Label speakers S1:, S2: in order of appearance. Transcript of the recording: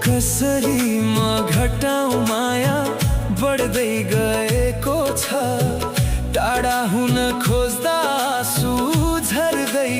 S1: कसरी म घटाउ माया बढ्दै गएको छ, टाढा हुन खोज्दा आँसु झर्दै